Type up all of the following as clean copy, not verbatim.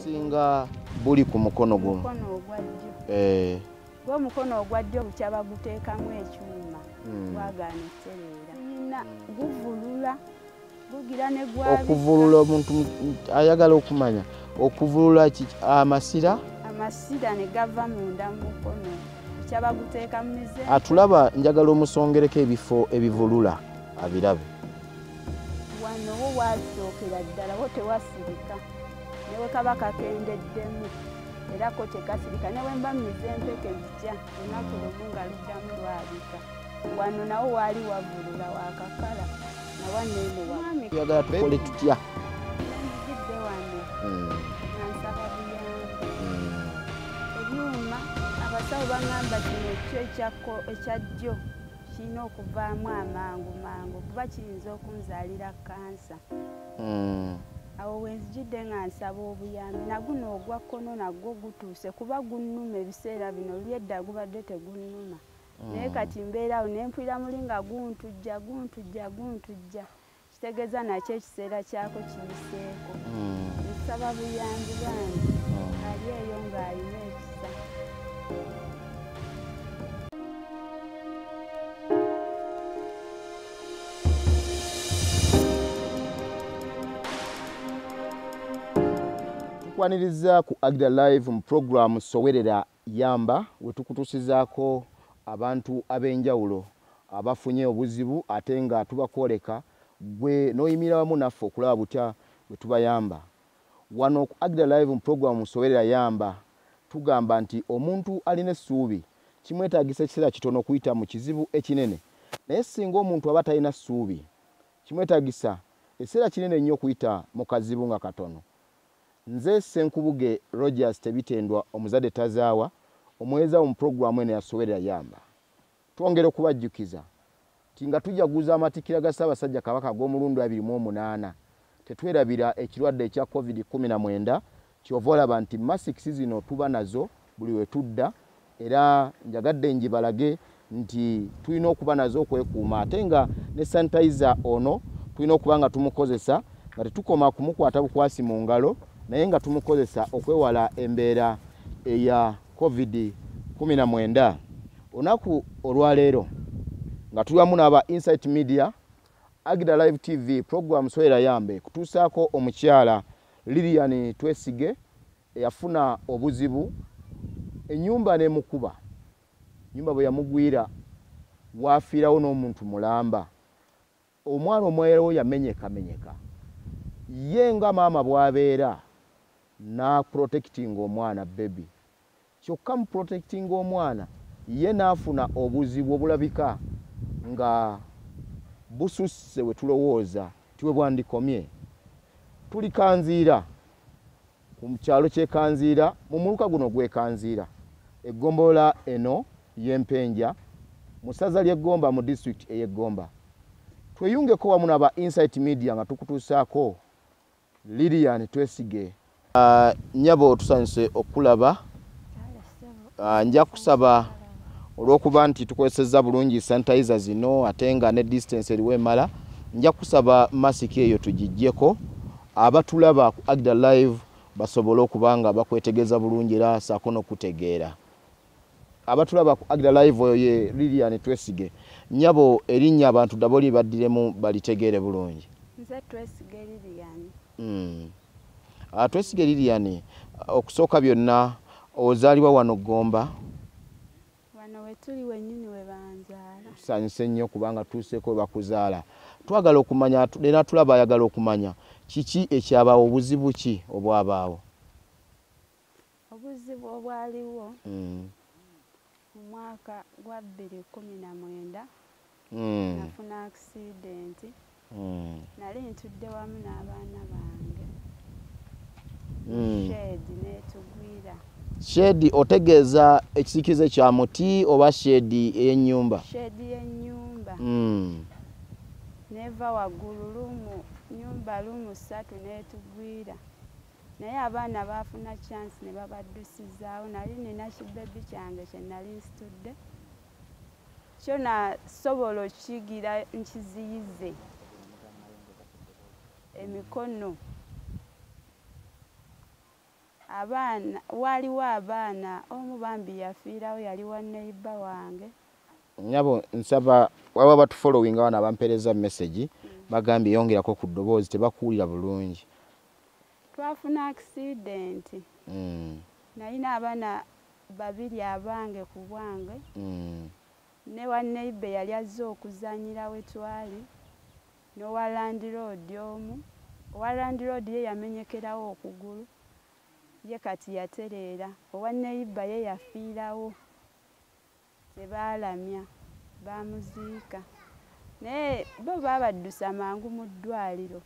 Obusinga buli ku mukono gumu. Mukono ogwa ddyo. Omukono ogwa ddyo bukya baguteekamu ekyuma. Gwagaana okutereera. Nina guvulula gugira ne gwabika. Okuvulula omuntu ayagala okumanya okuvulula amasira? Amasira ne gava munda mu mukono. Bukya baguteeka mu mize. Atulaba njagala omusongereko ebifo ebivulula abirabe. Wano wo wasookera ddala wo tewasirika. Ne bwe kaba kakendeddemu era ko tekasirika. Ne bwe mba mmize empeke zitya olunaku lumu nga luddamu lwabika. Wano nawo waali wavulula wakakala na wano eno wa. Tuyagala tukole tutya? Nzijidde wano nga nsaba buyambi. Ebyuma abasawo baŋŋamba kino kyo ekya ddyo kirina okuvaamu amangu mangu kuba kiyinza okunzaalira kansa. Awo we nzijidde nga nsaba obuyambi na guno ogwa kkono nagwo gutuuse kuba gunnuma ebiseera bino luli edda gubadde tegunnuma. Naye kati mbeerawo ne mpulira muli nga guntujja guntujja guntujja kitegeeza nakyo ekiseera kyako kiyiseeko. Nsaba buyambi bambi ali eyo ng'alina ekisa. Tukwaniriza ku Agda Live mu program Sowerera Yamba we tukutusizaako abantu ab'enjawulo abafunye obuzibu ate nga tubakwoleka gwe n'oyimirira wamu naffe okulaba butya bwe tubayamba. Wano ku Agda Live mu program Sowerera Yamba tugamba nti omuntu alina essuubi kimwetaagisa ekiseera kitono okuyita mu kizibu ekinene, naye singa omuntu aba talina ssuubi kimwetaagisa ekiseera kinene nnyo okuyita mu kazibu nga katono. Nze Ssenkubuge Rogers Tebitendwa omuzadde tazaawa omuweereza mu pulogulaamu eno ya Sowerera Yamba. Twongera okubajjukiza nti nga tujaguza amatikkira ga Ssaabasajja Kabaka ag'omulundi 28 tetwerabira ekirwadde ekya COVID-19 ky'ova olaba nti masiki zino tuba nazo buli we tudda, era njagadde ngibalage nti tulina okuba nazo okwekuuma ate nga ne sanitizer ono tulina okuba nga tumukozesa nga tetukoma kumukwata bukwasi mu ngalo naye nga tumukozesa okwewala embeera eya COVID-19. Olunaku olwaleero nga tuli wamu n'aba Insight Media, Agda Live TV, program Sowerera Yamba kutuusaako omukyala Lilian Twesige eyafuna obuzibu ennyumba n'emukuba. Ennyumba bwe yamugwira waafiirawo n'omuntu mulamba. Omwana omwerewo yamenyekamenyeka. Ye nga maama bw'abeera n'aprotectinga omwana baby. Kyokka mu protectinga omwana ye n'afuna obuzibu obulabika nga bususse we tulowooza nti we bwandikomye. Tuli Kanziira ku kyalo ky'e Kanziira mu muluka guno gw'e Kanziira, eggombolola eno y'Empenja mu ssaza ly'e Ggomba mu disitulikiti ey'e Ggomba. Tweyungeko wamu n'aba Insight Media nga tukutuusaako Lilian Twesige. Nnyabo tusanyuse okulaba. Nja kusaba olw'okuba nti tukozesezza bulungi sanitizer zino ate nga ne distance eriwo emala, nja kusaba masiki eyo tugiggyeko abatulaba ku Agda Live basobole okuba nga bakwetegeeza bulungi era ssaako n'okutegeera. Abatulaba ku Agda Live oyo ye Lilian Twesige. Nnyabo erinnya abantu ddabo lye baddiremu balitegeere bulungi. Nze Twesige Lilian. Twesige Lilian, okusooka byonna ozaalibwa wano Ggomba? Wano we tuli wennyini we banzaala. Tusanyuse nnyo kubanga tuuseeko we bakuzaala. Twagala okumanya, era tulaba ayagala okumanya kiki ekyabaawo, obuzibu ki obwabaawo? Obuzibu obwaliwo mu mwaka gwa 2019 nafuna accident. Nali ntudde wamu n'abaana bange. Shedi n'etugwira. Shedi otegeeza ekisiikirize kya muti oba shedi ey'ennyumba? Shedi y'ennyumba. Neva waggulu lumu nyumba lumu 3 n'etugwira. Naye abaana baafuna chance ne babaddusizaawo. Nali nina kibebi kyange kye nali nsitudde. Kyo nasobola okukigira nkiziyize emikono. Abaana, waaliwo abaana, omu bambi yafiirawo, yali wa neighbor wange. Nyabo, nsaba waba batufollowinga wano abampeereza message bagambye yongerako ku ddoboozi, tebakuwulira bulungi. Twafuna accident. Nalina abaana babiri abange ku bwange, ne wa neighbor yali azze okuzannyira we twali, n'owa landlord omu. Owa landlord ye yamenyekerawo okugulu, ye kati yatereera. Owa neighbor ye yafiirawo, tebaalamya, baamuziika, naye bo baabaddusa mangu mu ddwaliro.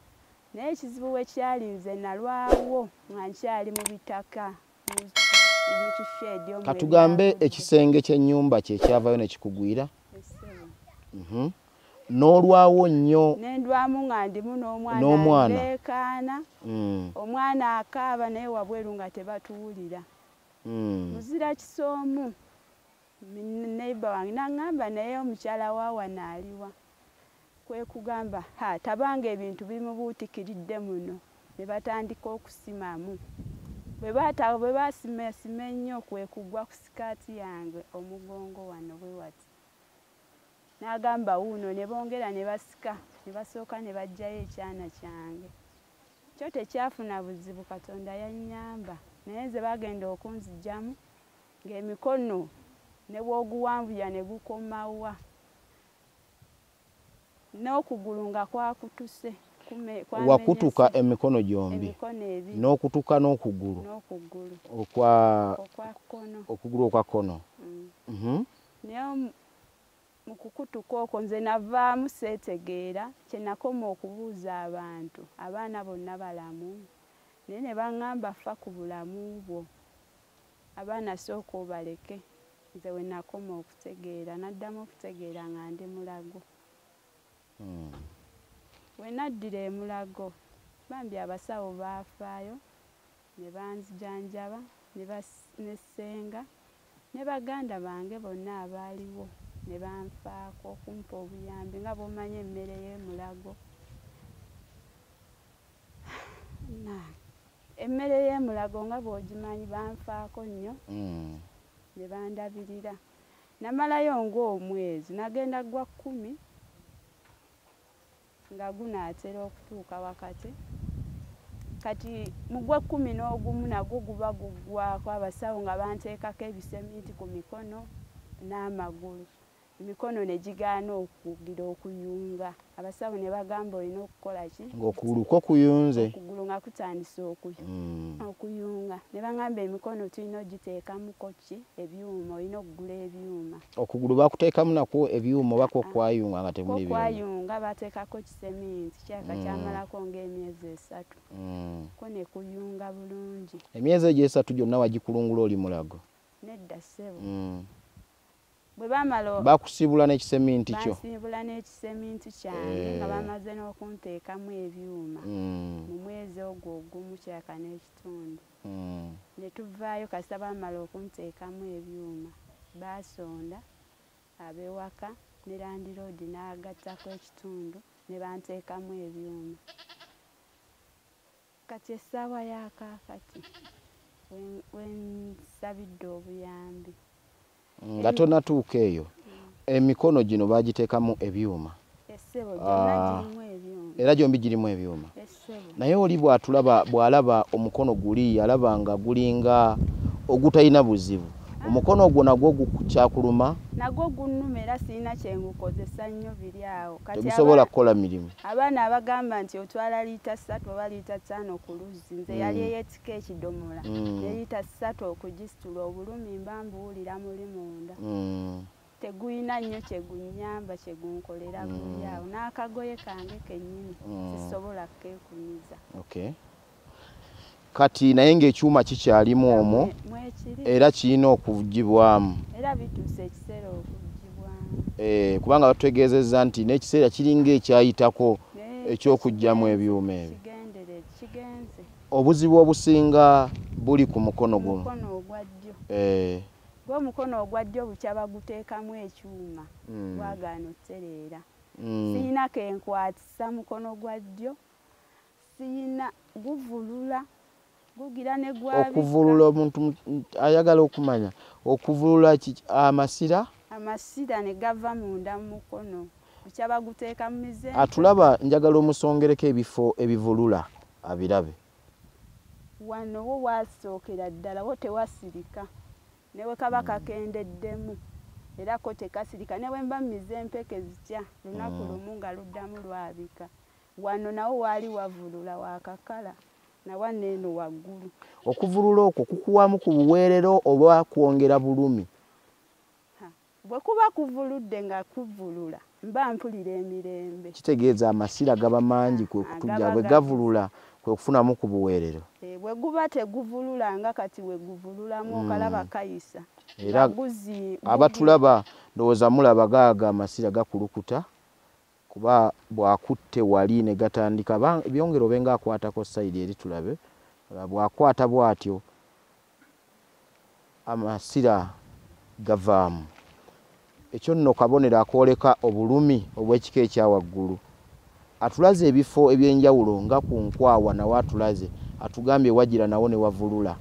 Naye ekizibu we kyali, nze nalwawo nga nkyali mu bitaka, mu kisheedi omwo. Katugambe ebyabudde. Ekisenge ky'ennyumba kyekyavayo ne kikugwira? Essebo. N'olwawo nnyo? Nendwamu nga ndimu n'omwana. N'omwana. Ndeekaana, omwana akaaba, naye wabweru nga tebatuwulira. Muzira kisoomu neighbor wange naŋŋamba, naye omukyala wa wano aliwa? Kwe kugamba, ha, tabanga ebintu bimubuutikiridde muno. Ne batandika okusimamu. Bwe basimasima ennyo, kwe kugwa ku sikaati yange omugongo wano bwe wati. N'agamba wuuno, ne bongera ne basika, ne basooka ne baggyayo ekyana kyange. Kyo tekyafuna buzibu, Katonda yannyamba. Naye nze bagenda okunzigyamu ng'emikono ne bw'oguwanvuya ne gukomawa, n'okugulu nga kwakutuse. Wakutuka emikono gyombi? Emikono ebiri. N'okutuka n'okugulu? N'okugulu. Okwa Okwa kkono. Okugulu okwa kkono. Naye mu kukutuka okwo nze navaamu seetegeera. Kye nakoma okubuuza abantu, abaana bonna balamu? Naye ne baŋŋamba, fa ku bulamu bwo, abaana sooka obaleke. Nze we nakoma okutegeera, naddamu okutegeera nga ndi Mulago. We naddira e Mulago, bambi abasawo baafaayo ne banzijanjaba, ne ssenga ne baganda bange bonna abaaliwo ne banfaako okumpa obuyambi, nga bw'omanyi emmere y'e Mulago. Emmere y'e Mulago nga bw'ogimanyi, banfaako nnyo ne bandabirira. Namalayo ng'omwezi, nagenda gwa 10 nga gunaatera okutuuka wakati. Kati mu gwa 11 nagwo guba guggwako, abasawo nga banteekako ebiseminti ku mikono n'amagulu. Emikono ne gigaana okugira okuyunga. Abasawo ne bagamba olina okukola ki? Ng'okugulu kwo kuyunze? Okugulu nga kutandise okuyunga. Ne baŋŋamba emikono tulina ogiteekamuko ki? Ebyuma, olina okugula ebyuma. Okugulu bakuteekamu nakwo ebyuma oba kwo kwayunga nga Kwo temuli byuma? Kwayunga, bateekako kiseminti kyaka kyamalako ng'emyezi 3. Kwo ne kuyunga bulungi. Emyezi egyo 3 gyonna wagikulungula oli Mulago? Nedda ssebo. Bwe baamala Bakusiibula n'ekiseminti kyo? Bansiibula n'ekiseminti kyange nga bamaze n'okunteekamu ebyuma mu mwezi ogwo ogumu kyaka n'ekitundu. Ne tuvaayo. Kasita baamala okunteekamu ebyuma, baasonda ab'ewaka ne landlord n'agattako ekitundu ne banteekamu ebyuma. Kati essaawa ya kaakati we nsabidde obuyambi. Nga tonatuuka eyo, emikono gino bagiteekamu ebyuma? Essebo, gyonna girimu ebyuma. Era gyombi girimu ebyuma? Essebo. Naye oli bw'atulaba, bw'alaba omukono guli, alaba nga gulinga ogutalina buzibu. Omukono ogwo nagwo gukyakuluma? Nagwo gunnuma, era sirina kyengukozesa nnyo, biri awo. Kati Tegusobola kukola mirimu? Abaana abagamba nti otwala liita 3 oba liita 5 ku luzzi, nze yali eyeetika ekidomola ne liita 3 okugisitula, obulumi mba mbuwulira muli munda. Tegulina nnyo kyegunnyamba, kyegunkolera, guli awo n'akagoye kange kennyini sisobola kukeekunyiza. Okay, kati naye ng'ekyuma kikyalimu omwo? Mwekiri. Era kirina okugibwamu? Era bituuse ekiseera okugibwamu. Eh, kubanga batutegeezezza nti n'ekiseera kiringa ekyayitako Naye eky'okuggyamu kigenze, ebyuma ebyo. Kigendere, kigenze. Obuzibu obusinga buli ku mukono guno? Omukono ogwa ddyo. Gwe omukono ogwa ddyo bukya baguteekamu ekyuma, gwagaana otereera. Siyina kenkwatisa mukono gwa ddyo, siyina, guvulula. Gugira ne gwabika. Okuvulula omuntu ayagala okumanya okuvulula amasira, amasira ne gava munda mu mukono, bukyaba guteeka mu mize. Atulaba njagala omusongereko ebifo ebivulula abirabe. Wano wo wasookera ddala wo tewasirika, ne bwe kaba kakendeddemu era ko tekasirika, ne bwe mba mmize empeke zitya lunaku lumu nga luddamu lwabika. Wano nawo waali wavulula wakakala, nawanno eno waggulu. Okuvulula okwo kukuwamu ku buweerero oba kwongera bulumi? Bwe kuba kuvuludde nga kuvulula mba mpulira emirembe. Kitegeeza amasira gaba mangi kwe kutujja, bwe gavulula kwe kufunamu ku buweerero. Bwe guba teguvulula nga kati we guvululamu okalaba kayisa. Era abatulaba ndowooza mulaba gaaga amasira gakulukuta kuba bw'akutte wali ne gatandika byongera obe nga akwatako sayidi eri tulabe bw'akwata bw'atyo amasira gavaamu. Ekyo nno kabonero akooleka obulumi obw'ekika ekya waggulu. Atulaze ebifo ebyenjawulo nga ku nkwawa nawo atulaze, atugambye wagira nawo ne wavulula.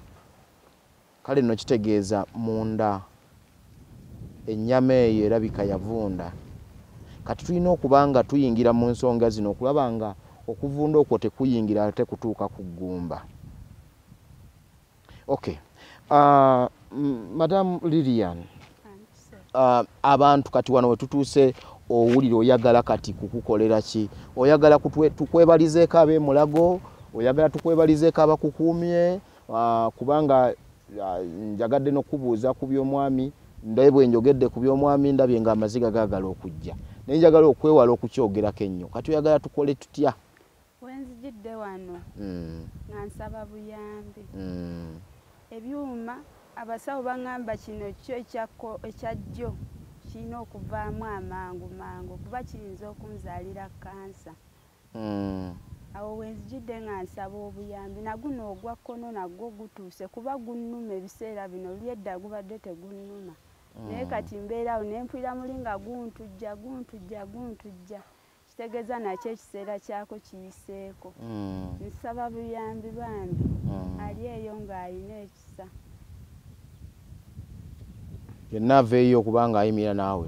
Kale nno kitegeeza munda ennyama eyo erabika yavunda. Kati tulina okuba nga tuyingira mu nsonga zino okulaba nga okuvunda okwo tekuyingira ate kutuuka ku ggumba. Okay. Madam Lilian, abantu kati wano wetutuuse owulira oyagala kati kukukolera ki? Oyagala tukwebalizeeko ab'emulago, oyagala tukwebalizeeko abakukuumye, kubanga njagadde n'okubuuza ku by'omwami, ndaye bwe njogedde ku by'omwami ndabye nga amaziga gaagala okujja, naye njagala okwewala okukyogerako ennyo. Kati oyagala tukole tutya? Wenzijidde wano nga nsaba buyambi. Ebyuma abasawo baŋŋamba kino kyo ekya ddyo kirina okuvaamu amangu mangu kuba kiyinza okunzaalira kansa. Awo wenzijidde nga nsaba obuyambi, naguno ogwa kkono nagwo gutuuse kuba gunnuma ebiseera bino, luli edda gubadde tegunnuma. Naye kati mbeerawo ne mpulira muli nga guntujja guntujja guntujja, kitegeeza nakyo ekiseera kyako kiyiseeko. Nsaba buyambi bambi, ali eyo ng'alina ekisa. Yenna aveeyo okubanga ayimirira naawe.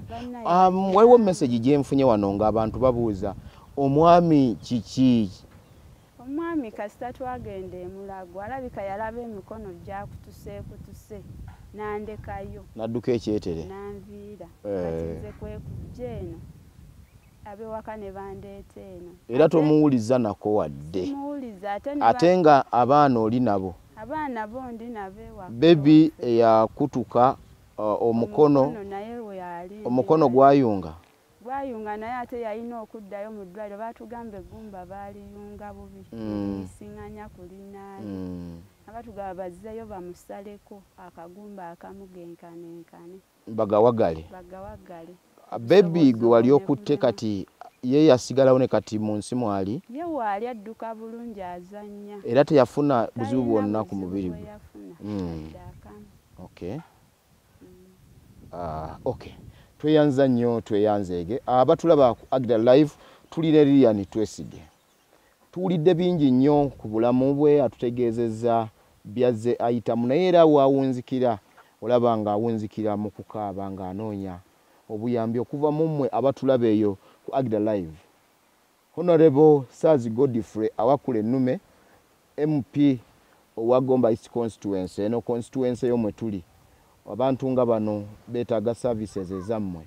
Waliwo message gye nfunye wano ng'abantu babuuza omwami kiki? Omwami kasita twagenda emulago alabika yalaba emikono gyakutuseekutuse n'andekayo. N'adduka ekyetere. N'anviira. Kati nze kwe kujja eno ab'ewaka ne bandeeta eno. Era tomuwuliza nako wadde. Simuwuliza ate nga abaana oli nabo. Abaana bo ndi nabo ewaka. Bebi eyakutuka omukono omukono gwayunga. Gwayunga naye ate yalina okuddayo mu ddwaliro, baatugamba eggumba baaliyunga bubi, liyisinganya ku linnaali. Abatugamba bazzeeyo bamusaleko akagumba akamu genkanenkane. Bagawagale. Bagawagale. Bebi gwe wali okutte kati ye yasigalawo ne kati mu nsi mwali? Ye waali adduka bulungi azannya. Era teyafuna buzibu bwonna ku mubiri gwe? Okay. Okay. Tweyanza nnyo, tweyanzeege. Abatulaba ku Agda Live tuli ne Lilian Twesige. Tuwulidde bingi nnyo ku bulamu bwe, atutegeezezza byazze ayitamu, naye era waawunzikira olaba ng'awunzikira mu kukaaba ng'anoonya obuyambi okuva mu mmwe abatulaba eyo ku Agda Live. Honorable Saazi Godfrey Awakula Ennume, MP owa Gomba East Constituency, eno constituency yo mwe tuli. Abantu nga bano beetaaga services ezammwe.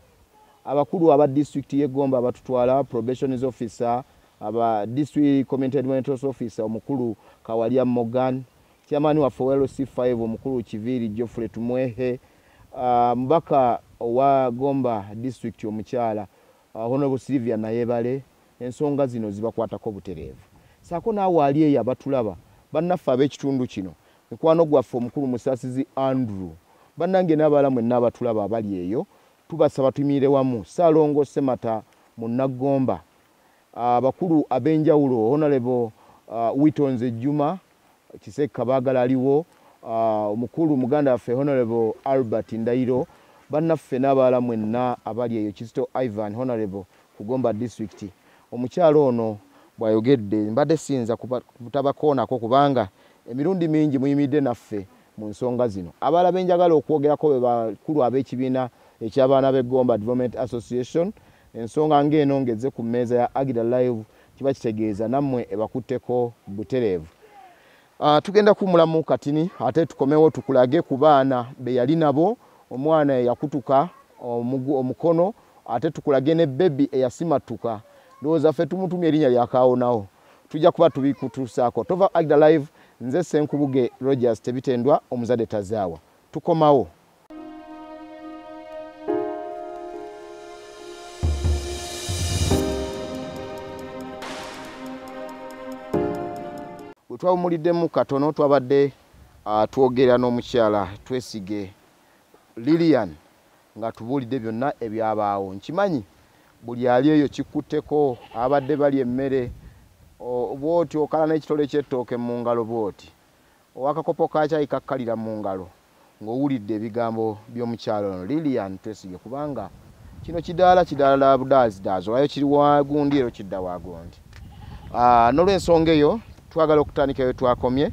Abakulu aba disitulikiti y'e Gomba abatutwala, probations officer, aba district community development officer omukulu Kawalya Morgan, chairman waffe owa LC5 omukulu Kiviiri Geoffrey Tumwehe, mubaka owa Gomba district omukyala Honorable Sylvia Nayebale, ensonga zino zibakwatako butereevu. Saako naawe ali eyo abatulaba, bannaffe ab'ekitundu kino, mikwano gwaffe omukulu Musaasizi Andrew, bannange n'abalala mwenna abatulaba abali eyo, tubasaba tuyimirire wamu. Ssaalongo Ssemata Munnagomba, abakulu ab'enjawulo, Honorable Witonze Juma Kisekka Baagala aliwo, omukulu muganda waffe Honorable Albert Ndayiro, bannaffe n'abalala mwenna abali eyo, Kizito Ivan Honorable ku Gomba district. Omukyalo ono bw'ayogedde mbadde siyinza kutabakoonako kubanga Emirundi mingi muyimiridde naffe mu nsonga zino. Abalala benjagala okwogerako be bakulu ab'ekibiina eky'abaana b'Eggomba Development Association. Ensonga ng'eno ngezze ku mmeeza ya Agida Live kiba kitegeeza nammwe ebakutteko butereevu. Tugenda kuwummulamu katini ate tukomewo tukulage ku baana be yali nabo, omwana eyakutuka omukono, ate tukulage ne bebi eyasimattuka. Ndowooza ffe tumutumye erinnya lyakaawonawo, tujja kuba tubikutuusaako. Tova Agida Live, nze Ssenkubuge Rogers Tebitendwa, omuzadde tazaawa. Tukomawo. Twawumuliddemu katono, twabadde twogera n'omukyala Twesige Lilian nga tubuulidde byonna ebyabaawo. Nkimanyi buli ali eyo kikutteko, abadde bali emmere bw'oti okala n'ekitole ky'ettooke mu ngalo bw'oti, owakakopo ka caayi kakkalira mu ngalo ng'owulidde ebigambo by'omukyala ono Lilian Twesige, kubanga kino kidaala kidaala budaazidaazi, olwayo kiri wagundi ero kidda wagundi. N'olw'ensonga eyo twagala okutandika we twakomye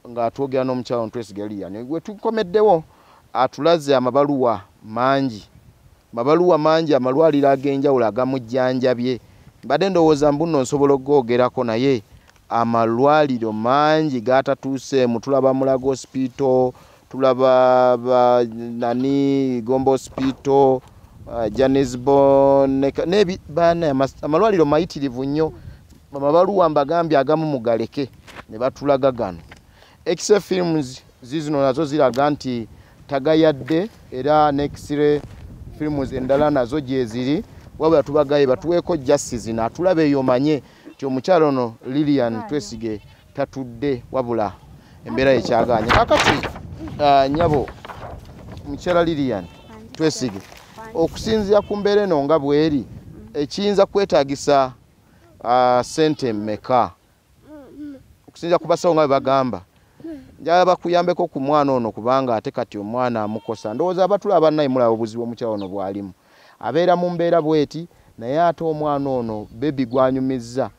nga twogera n'omukyala ono Twesige Lilian. We tukomeddewo atulaze amabaluwa mangi, mabaluwa mangi, amalwaliro ag'enjawulo agamujjanjabye. Mbadde ndowooza mbu nno nsobola okugoogerako, naye amalwaliro mangi gatatuuseemu. Tulaba Mulago Hospital, tulaba nani Gomba Hospital, Johannesburg, amalwaliro mayitirivu nnyo. Amabaluwa mbagambye agamu mugaleke ne batulaga gano. X-ray films zizino nazo ziraga nti tagayadde, era ne X-ray films endala nazo gyeziri, wabula tubagaye batuweeko justice n'atulaba eyo omanye nti omukyala ono Lilian Twesige tatudde, wabula embeera ekyagaanye. Kakati nnyabo mukyala Lilian Twesige, okusinziira ku mbeera eno nga bw'eri, ekiyinza kwetaagisa sente mmeka okusinziira ku basawo nga bwe bagamba? Njagala bakuyambeko ku mwana ono, kubanga ate kati omwana amukosa. Ndowooza abatulaba bannaye mulaba obuzibu omukyala ono bw'alimu, abeera mu mbeera bw'eti, naye ate omwana ono bebi gwanyumizza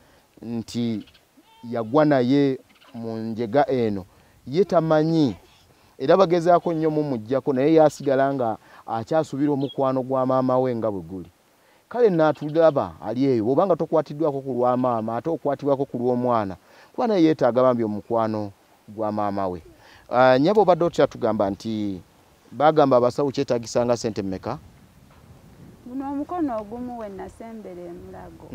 nti yagwa naye mu njega eno, ye tamanyi, era bagezaako nnyo mumuggyako, naye yasigala nga akyasubira omukwano gwa maama we nga bwe guli. Kale naatulaba ali eyo, bw'obanga tokwatiddwako ku lwa maama ate okwatibwako ku lw'omwana, kuba naye yeetaaga bambi omukwano gwa maama we. Nnyabo obadde otya tugamba nti bagamba abasawo kyetaagisanga ssente mmeka? Guno omukono ogumu we nasembera emulago,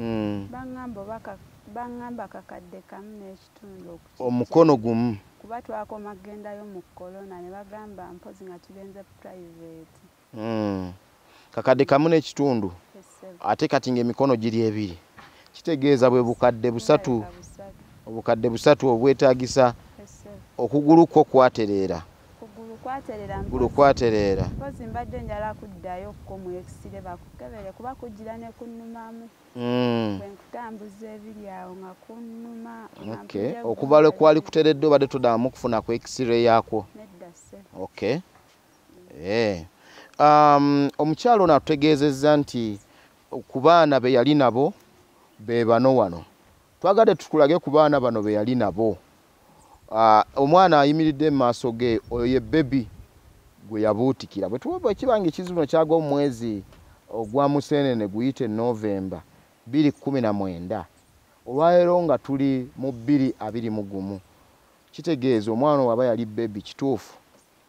baŋŋamba 1.5 okukijja. Omukono gumu? Kuba twakoma kugendayo mu korona ne bagamba mpozi nga tugenze private. 1.5 ate kati ng'emikono giri ebiri, kitegeeza bwe bukadde busatu, obukadde busatu obwetaagisa. Okugulu kwo kwatereera? Kugulu kwatereera. Mpozi mbadde njala kuddayo ko mu X-ray bakukebere, kuba kugira ne kunnumamu. Bwe nkutambuza ebiri awo nga kunnuma. Okay. Okuva lwe kwali kuteredde obadde toddamu kufuna ku X-ray yakwo? Nedda ssebo. Okay. Omukyala ono atutegeezezza nti ku baana be yali nabo be bano wano. Twagadde tukulage ku baana bano be yali nabo. Omwana ayimiridde mu maaso ge oyo ye bebi gwe yabuutikira. Bwe tuba ekibanga ekizibu kino kyagwa mu mwezi ogwa Museenene guyite Novemba 2019, olwaleero nga tuli mu 2021, kitegeeza omwana owo aba yali bebi kituufu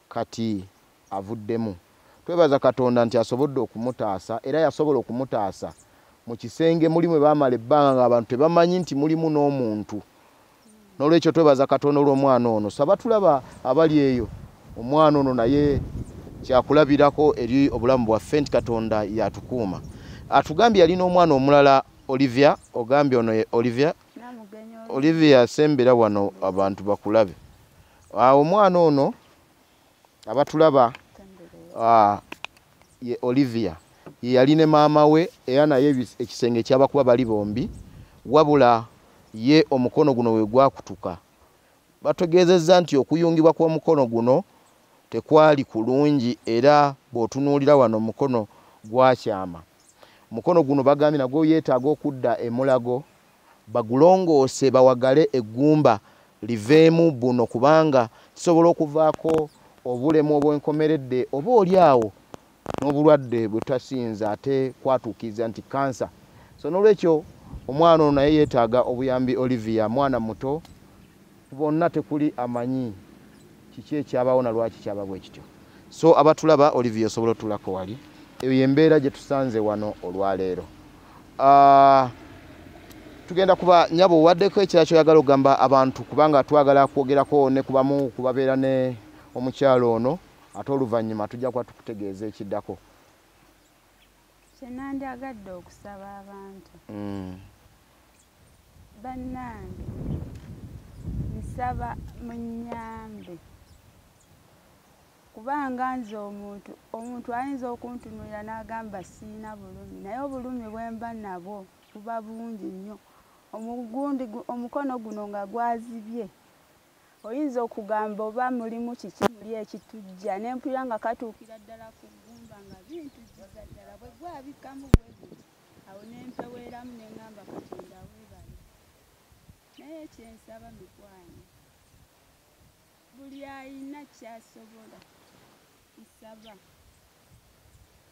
kati avuddemu. Twebaza Katonda nti asobodde okumutaasa, era yasobola okumutaasa mu kisenge muli mwe baamala ebbanga ng'abantu tebamanyi nti mulimu n'omuntu. N'olwekyo twebaza Katonda olw'omwana ono. Saba tulaba abali eyo, omwana ono naye kyakulabirako eri obulamu bwaffe nti Katonda yatukuuma. Atugambye yalina omwana omulala Olivia, ogambye ono ye Olivia. Olivia asembera wano abantu bakulabe. Omwana ono abatulaba ye Olivia, ye yali ne maama we, era naye ekisenge kyabakuba bali bombi, wabula ye omukono guno we gwakutuka. Bategeezezza nti okuyungibwa kw'omukono guno tekwali kulungi, era bw'otunuulira wano omukono gwakyama. Omukono guno bagambye nagwo yeetaaga okudda emulago bagulongoose bawagale eggumba liveemu buno, kubanga kisobola okuvaako obulemu obwenkomeredde oba oli awo n'obulwadde bwe tutasinza ate kwatuukiriza nti kansa. So n'olwekyo omwana ono naye yeetaaga obuyambi. Olivia mwana muto, bonna tekuli amanyi kiki ekyabaawo na lwaki kyaba bwe kityo. So abatulaba, Olivia osobola otulako wali, eyo y'embeera gye tusanze wano olwaleero. Tugenda kuba nyabo waddeko ekirala kyoyagala okugamba abantu, kubanga twagala kwogerako ne kubamu kubabeera ne omukyalo ono, ate oluvannyuma tujja kuba tukutegeeza ekiddako. Kyenandyagadde okusaba abantu, bannange, nsaba munnyambe, kubanga nze omuntu ayinza okuntunulira n'agamba siina bulumi, naye obulumi bwe mba nabwo buba bungi nnyo. Omukono guno nga gwazibye, oyinza okugamba oba mulimu kiki muli ekitujja, ne mpulira nga katuukira ddala ku ggumba nga bintujjiza ddala, bwe gwabikamu bwe guti awo ne mpeweeramu ne ŋŋamba Katonda weebale. Naye kyensaba mikwano, buli ayina kyasobola, nsaba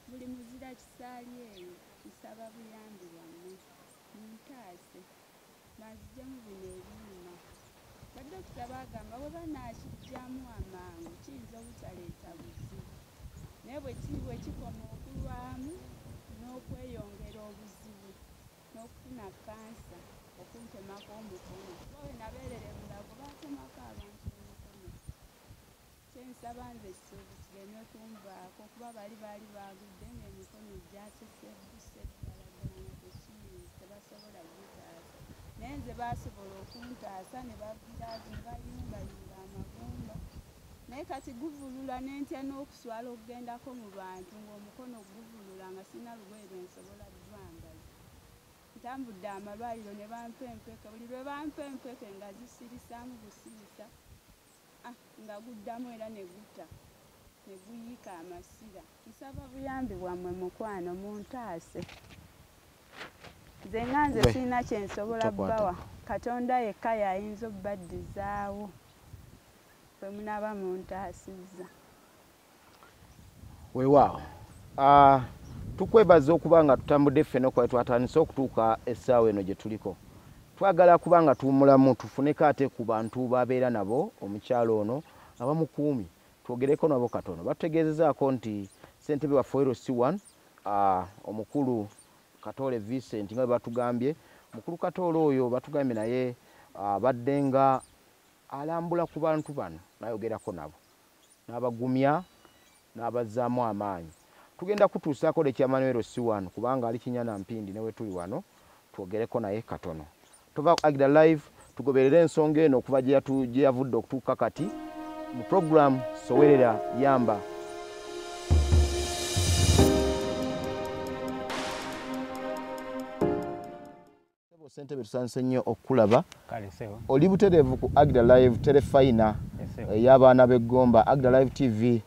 buli muzira kisaali eyo, nsaba buyambi bwammwe, muntaase banzigyemu bino ebyuma. Badokita baagamba bwe banaakiggyamu amangu kiyinza obutaleeta buzibu, naye bwe kikoma okulwamu n'okweyongera obuzibu n'okufuna kansa okuntemako omukono, kuba we nabeerera e Mulago baatemako abantu emikono. Kyensaba nze kireme kunvaako, kuba bali baali baagudde ng'emikono gyasesebbuse ddala ddala nga tekiyinza, tebasobola gitaasa. Naye nze baasobola okuntaasa ne bayumbayumba amagumba, naye kati guvulula n'entya n'okuswala okugendako mu bantu ng'omukono guvulula nga sirina lugoye lwe nsobola ddwambaza. Ntambudde amalwaliro ne bampa empeke, buli lwe bampa empeke nga zisirisaamu busirisa, nga guddamu era ne guta ne guyiika amasira. Nsaba buyambi bwammwe mukwano, muntaase. Nze nga nze sirina kye nsobola bbawa, Katonda yekka y'ayinza obbaddizaawo bwe munaaba muntaasizza. Weewaawo, tukwebaza okuba nga tutambudde ffenna okuba twatandise okutuuka essaawa eno gye tuliko. Twagala kuba nga tuwummulamu tufuneko ate ku bantu babeera nabo omukyalo ono abamukuumi, twogereko nabo katono. Batutegeezezaako nti ssentebe waffe LC1 omukulu Katole Vincent, nga bwe batugambye, mukulu Katole oyo batugambye naye abadde nga alambula ku bantu bano n'ayogerako nabo n'abagumya n'abazzaamu amaanyi. Tugenda kutuusaako ne LC1 kubanga ali Kinyana Mpindi ne we tuli wano, twogereko naye katono. Tuva ku Agida Live, tugoberere ensonga eno okuva gye yavudde okutuuka kati mu program Sowerera Yamba. Ssentebe tusanse nnyo okukulaba. Oli butereevu ku Agida Live terefayina ey'abaana b'eggomba, Agida Live TV,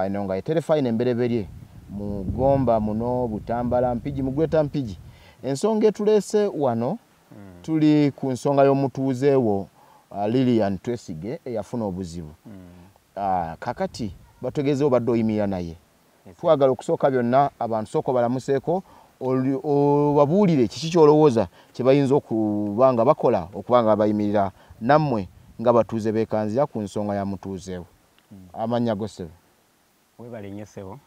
eno nga ye terefayina embereberye mu Gomba muno, Butambala, Mpigi, mu Greater Mpigi. Ensonga etuleese wano, tuli ku nsonga y'omutuuze wo Lilian Twesige eyafuna obuzibu. Kakati batutegeeze obadde oyimirira naye. Twagala okusooka byonna abantu sooka balamuseeko, obabuulire kiki ky'olowooza kye bayinza okuba nga bakola okuba nga bayimirira nammwe nga batuuze beekanzira ku nsonga ya mutuuze wo. Amannya go ssebo? Weebale nnyo ssebo.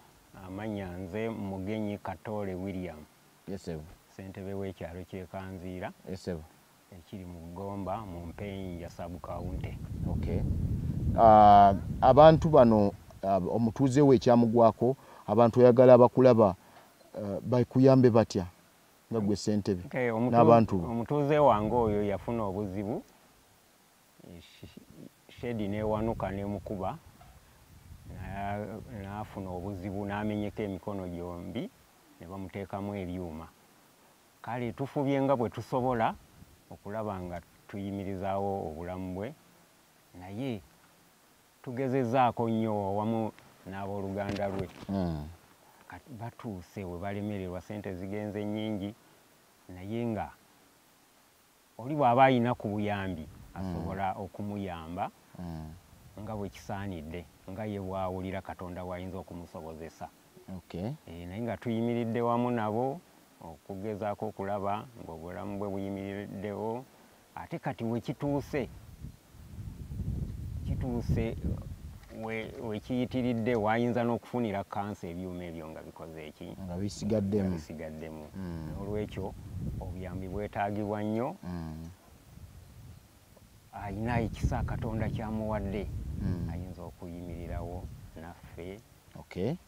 Amannya nze Mugenyi Katole William. Yes ssebo. Ssentebe w'ekyalo ky'e Kanziira. Yes ssebo. Ekiri mu Gomba mu Mpenja sub-county. Okay. Abantu bano omutuuze we ekyamugwako, abantu oyagala bakulaba bakuyambe batya nga gwe ssentebe n'abantu bo? Omutuuze wange oyo yafuna obuzibu, shedi n'ewanuka n'emukuba, n'afuna obuzibu n'amenyeka emikono gyombi ne bamuteekamu ebyuma. Kale tufubye nga bwe tusobola okulaba nga tuyimirizaawo obulamu bwe, naye tugezezaako nnyo awamu n'abooluganda lwe. Batuuse we balemererwa, ssente zigenze nnyingi, naye nga oli bw'aba ayina ku buyambi asobola okumuyamba nga bwe kisaanidde, nga ye bw'awulira Katonda bw'ayinza okumusobozesa. Naye nga tuyimiridde wamu nabo okugezaako okulaba ng'obulamu bwe buyimiriddewo. Ate kati we kituuse wekiyitiridde wayinza n'okufunira kansa ebyuma ebyo nga bikoze eki nga bisigaddemu. Olwekyo obuyambi bwetaagibwa nnyo. Ayina ekisa Katonda kyamuwadde, ayinza okuyimirirawo naffe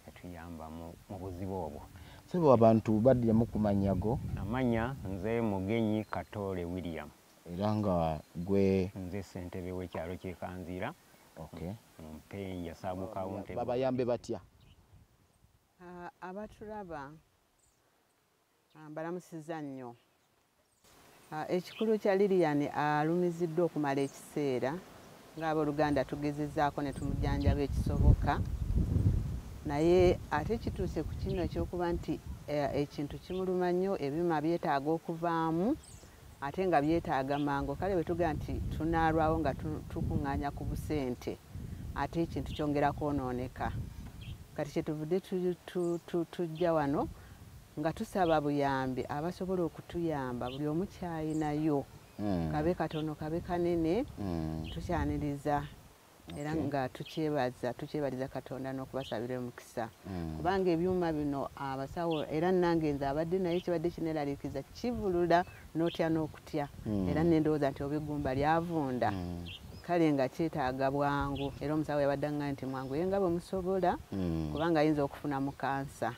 etuyamba mu buzibu obwo. Sebo, abantu baddiramu ku mannya go. Amanya nze Mugenyi Katole William. Era nga gwe? Nze ssentebe w'ekyalo ky'e Kanziira Mpenja sub county. Babayambe batya? Abatulaba mbalamusiza nnyo. Ekikulu kya Lilian alumiziddwa okumala ekiseera, ng'abooluganda tugezezzaako ne tumujjanjaba ekisoboka, naye ate kituuse ku kino ekyokuba nti ekintu kimuluma nnyo, ebyuma byetaaga okuvaamu ate nga byetaaga mangu. Kale bwe tugamba nti tunaalwawo nga tukuŋŋaanya ku busente, ate ekintu kyongera kwonooneka. Kati kyetuvudde tujja wano nga tusaba buyambi, abasobola okutuyamba buli omu kyayinayo, kabe katono kabe kanene, tukyaniriza era nga tukyebaliza Katonda n'okubasabira omukisa, kubanga ebyuma bino abasawo era nange nze abadde naye kibadde kineeraliikiriza, kivulula n'otya n'okutya, era nendowooza nti oba eggumba lyavunda. Kale nga kyetaaga bwangu, era omusawo yabadde aŋŋamba nti mwangu ye nga bwe musobola, kubanga ayinza okufunamu kansa.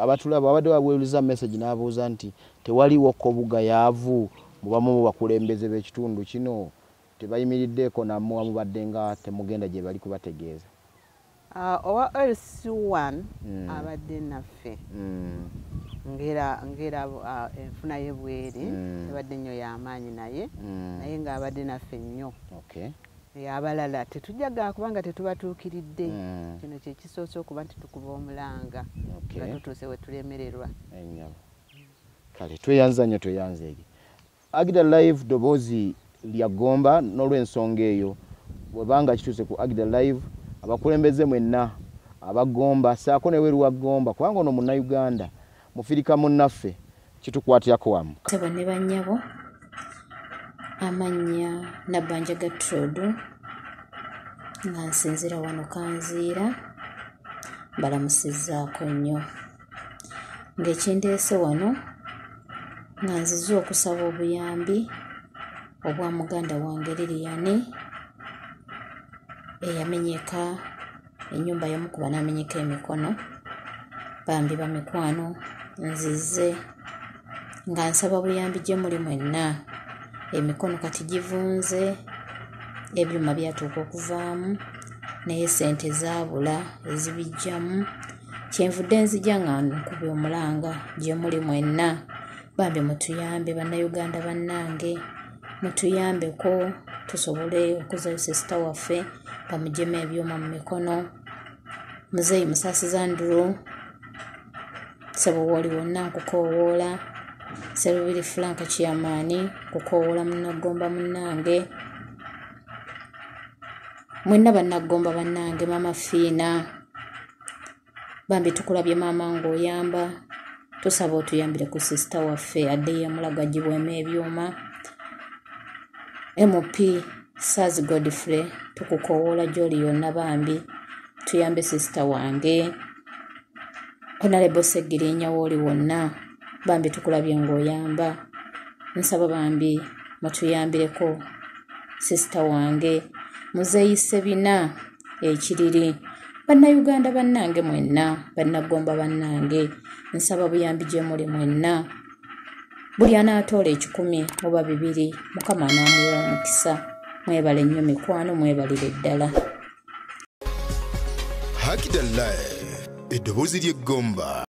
Abatulaba abadde baweereza message n'abuuza nti tewaliwo kobugayaavu mubamu mu bakulembeze b'ekitundu kino, tebayimiriddeeko nammwe mubadde nga temugenda gye bali kubategeeza? Owa LC1 abadde naffe, ngera enfuna ye bweri ebadde nnyo y'amaanyi, naye ng'abadde naffe nnyo. Abalala tetujjaga kubanga tetubatuukiridde. Kino kye kisoose okuba nti tukuba omulanga nga tutuuse we tulemererwa. Kale tweyanza nnyo, tweyanzeege. Agida Live ddoboozi lya Gomba, n'olw'ensonga eyo bwebanga kituuse ku Agida Live, abakulembeze mwenna abagomba saako ne weru wa Gomba, kubanga ono Munnayuganda mufirika munnaffe, kitukwatirako wamu. Sebo ne bannyabo, amannya Nabbanja Gertrude, nga nsinziira wano Kanziira, mbalamusizzaako nnyo. Ng'ekindeese wano nga nzize okusaba obuyambi obwa muganda wange Lilian eyamenyeka ennyumba yamukuba n'amenyeka emikono. Bambi bamikwano, nzize nga nsaba buyambi gye muli mwenna. Emikono kati givunze, ebyuma byatuuka okuvaamu, naye sente zaabula ezibijjamu. Kyenvudde nzija nga nkuba omulanga gye muli mwenna. Bambi mutuyambe Bannayuganda bannange, mutuyambeko tusobole okuzayo sisita waffe bamugyemu ebyuma mu mikono. Muzeeyi Musaasiza Andrew, ssebo wooli wonna nkukoowoola. Sserubiri Frank Kiyamaani, nkukoowoola Munnagomba munnange. Mwenna Bannagomba bannange, Maama Fiina, bambi tukulabye maama ng'oyamba, tusaba otuyambire ku sisita waffe addeyo emulago agibwemu ebyuma. MP Saz Godfrey, tukukoowoola gy'oli yonna bambi, tuyambe sisita wange. Honorable Ssegirinya wooli wonna, bambi tukulabye ng'oyamba, nsaba bambi mutuyambireko sisita wange. Muzeeyi Ssebina ekiriri, Bannayuganda bannange mwenna, Bannagomba bannange, nsaba buyambi gye muli mwenna. Buli anaatoola 1 oba 2, Mukama anaamuwa omukisa. Mwebale nnyo mikwano, mwebalire ddala. Hakida Live, eddoboozi ly'eggomba.